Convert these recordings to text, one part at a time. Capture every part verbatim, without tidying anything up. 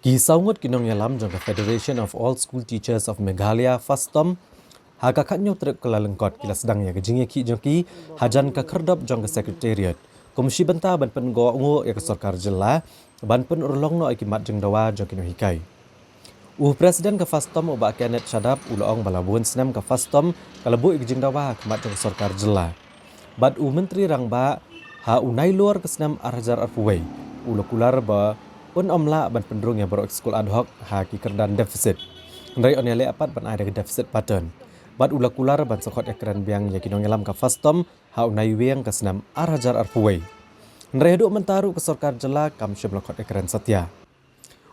Ki saw ngut ki nongïalam jong ka Federation of All School Teachers of Meghalaya, FASTOM, ha ka khatñiew tarik Kyllalyngkot ki la sdang ïa ka jingïakhih jong ki hajan ka khyrdop jong ka Secretariat kum shi bynta ban pynkohnguh ïa ka sorkar jylla ban pynurlong noh ïa ki mat jingdawa jong ki nonghikai. U President ka FASTOM, u Bah Kenneth Shadap, u la ong ba la bun snem ka FASTOM ka la buh ïa ka jingdawa ha khmat jong ka sorkar jylla. Bad u Myntri Rangbah ha u Nailur ka snem ar hajar arphew wei u la kular ba un ym lah ban pynrung ïa baroh ki skul ad hoc ha ki kyrdan deficit, hynrei un ïaleh pat ban ai da ka deficit pattern. Bad u la kular ban sa khot ïakren biang ïa ki nongïalam ka FASTOM ha u Naiwieng ka snem ar hajar arphew wei. Hynrei haduh mynta ruh ka sorkar jylla kam shym la khot ïakren satia.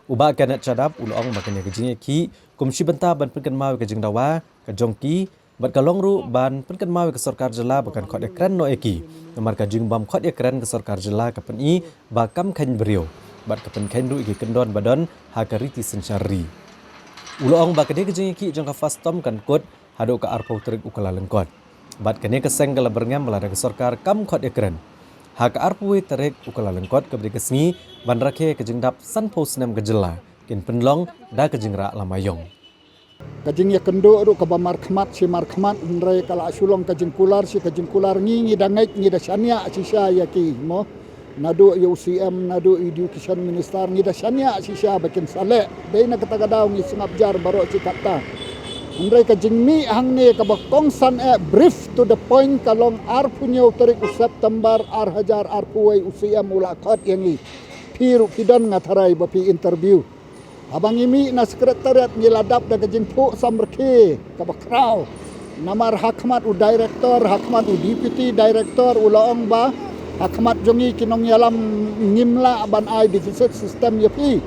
U Bah Kenneth Shadap u la ong ba kane ka jingïakhih kum shi bynta ban pynkynmaw ïa ka jingdawa ka jong ki, bad ka long ruh ban pynkynmaw ïa ka sorkar jylla ba kan khot ïakren noh ïa ki. Namar ka jingbym khot ïakren ka sorkar jylla ka pyni ba kam kheiñ briew bad ka pynkheiñ ruh ïa ki kyndon ba don ha ka riti synshar ri. U la ong ba kane ka jingïakhih jong ka FASTOM kan kut haduh ka arphew tarik u Kyllalyngkot. Bad kane ka seng ka la byrngem ba lada ka sorkar kam khot ïakren ha ka arphew wei tarik u Kyllalyngkot, kaba dei ka sngi ban rakhe ka jingdap sanphew snem ka jylla, kin pynlong da ka jingrah lama ïong. Ka jingïakynduh ruh kaba markhmat shi markhmat, hynrei ka la shu long ka jingkular shi ka jingkular. Ngi, ngi da ngeit, ngi da shaniah shisha ïa ki, mo. Naduh ïa u C M, naduh Education Minister, ngi da shaniah shisha ba kin sa leh. Dei na kata ka daw ngi sngap jar baroh shi katta. Hynrei ka jingmih hangne kaba kongsan eh, brief to the point, ka long arphew hynñiew tarik u September ar hajar arphew wei u C M u la khot ïa ngi. Phi ruh phi don, nga tharai ba phi interview. Haba ngi mih na Secretariat ngi la dap da ka jingphuh samrkhie kaba khraw. Namar ha khmat u Director, ha khmat u Deputy Director, u la ong ba ha khmat jong ngi ki nongïalam ngim lah ban ai deficit system ïa phi.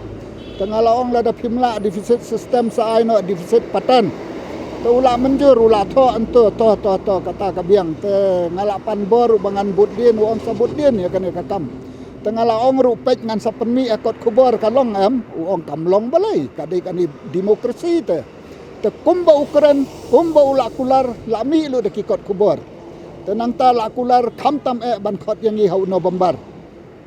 Te nga la ong lada phim lah deficit system sa ai noh deficit pattern. Te u la mynjur, u la thoh hangto, to, to, to, kata ka biang. Te nga la pan bor ruh ba ngan bud dien, u ong sa bud dien ïa kane ka kam. Te nga la ong ruh peit ngan sa pynmih ha kot khubor, ka long em, u ong kam long balei, ka dei kane demokrasi te. Te kumba u kren, kumba u la kular, la mih lut da ki kot khubor. Te nangta la kular khamtam eh ban khot ïa ngi ha u November.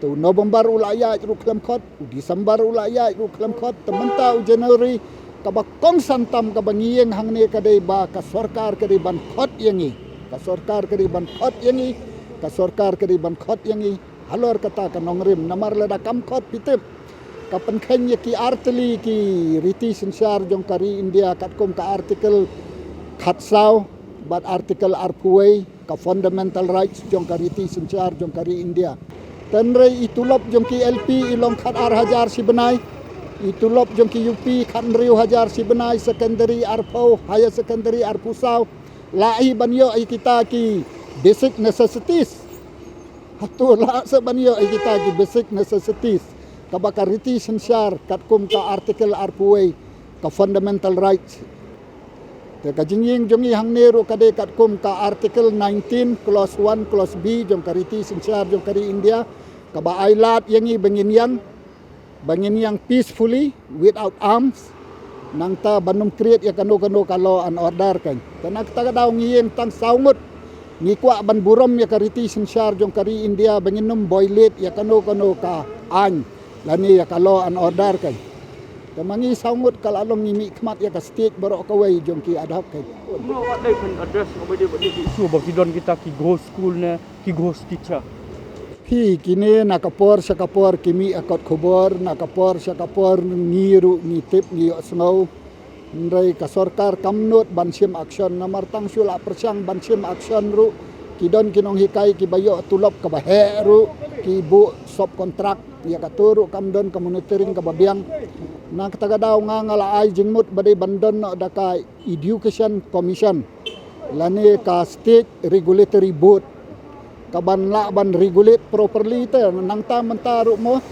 Te u November u la ïaid ruh khlem khot, u December u la ïaid ruh khlem khot, te mynta u January, kaba kongsan tam kaba ngi ïeng hangne ka dei ba ka sorkar ka dei ban khot ïa ngi. Ka sorkar ka dei ban khot ïa ngi. Ka sorkar ka dei ban khot ïa ngi. Halor kata ka nongrim, namar lada kam khot, phi tip, ka pynkheiñ ïa ki artylli ki riti synshar jong ka ri India, katkum ka Article khatsaw bad Article arphew wei, ka fundamental rights jong ka riti synshar jong ka ri India. Hynrei i tulop jong ki L P i long khat ar hajar shi bnai, i tulop jong ki U P khat hynriew hajar shi bnai, secondary arphew, higher secondary arphew saw. Lah hi ban ïoh ïa kita ki basic necessities. Hato lah sa ban ïoh ïa kita ki basic necessities, kaba ka riti synshar katkum ka Article arphew wei, ka fundamental rights. Te ka jingïeng jong ngi hangne ruh ka dei katkum ka Article nineteen, Clause one, Clause B jong ka riti synshar jong ka ri India, kaba ai lad ïa ngi ba ngin ïeng, ba ngin ïeng peacefully, without arms. Nangta ban ym create ïa kano kano ka law and order, kan. Te na kata ka daw ngi ïeng tang saw ngut. Ngi kwah ban burom ïa ka riti synshar jong ka ri India ba ngin ym violate ïa kano kano ka aiñ lane ïa ka law and order, kan. Te ma ngi saw ngut ka la long ngi mih khmat ïa ka state baroh kawei jong ki ad hoc, kan. Kumno ka dei ban address ïa kaba ïadei bad kine ki issue ba ki don kita ki ghost school ne ki ghost teacher? Phi, kine na ka por sha ka por ki mih ha kot khubor, na ka por sha ka por ngi ruh ngi tip, ngi ïohsngew. Hynrei ka sorkar kam nud ban shim action, namar tang shu la pyrshang ban shim action ruh, ki don ki nonghikai kiba ïoh tulop kaba heh ruh, ki buh subcontract, ïa kato ruh kam don ka monitoring kaba biang. Na kata ka daw nga, nga la ai jingmut ba dei ban don noh da ka Education Commission lane ka State Regulatory Board, kaban lah ban regulate properly te. Nangta mynta ruh mo,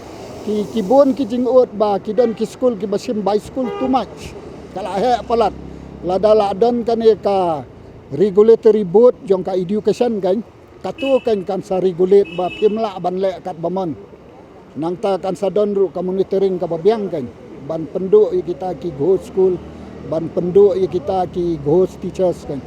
ki, ki bun ki jingud ba ki don ki skul kiba shim bai skul too much. Ka la heh palat. Lada la don kane ka Regulatory Board jong ka education, kan, kato kan kan sa regulate ba phim lah ban leh katba mon. Nangta kan sa don ruh ka monitoring kaba biang, kan, ban pynduh ïa kita ki ghost school, ban pynduh ïa kita ki ghost teachers, kan.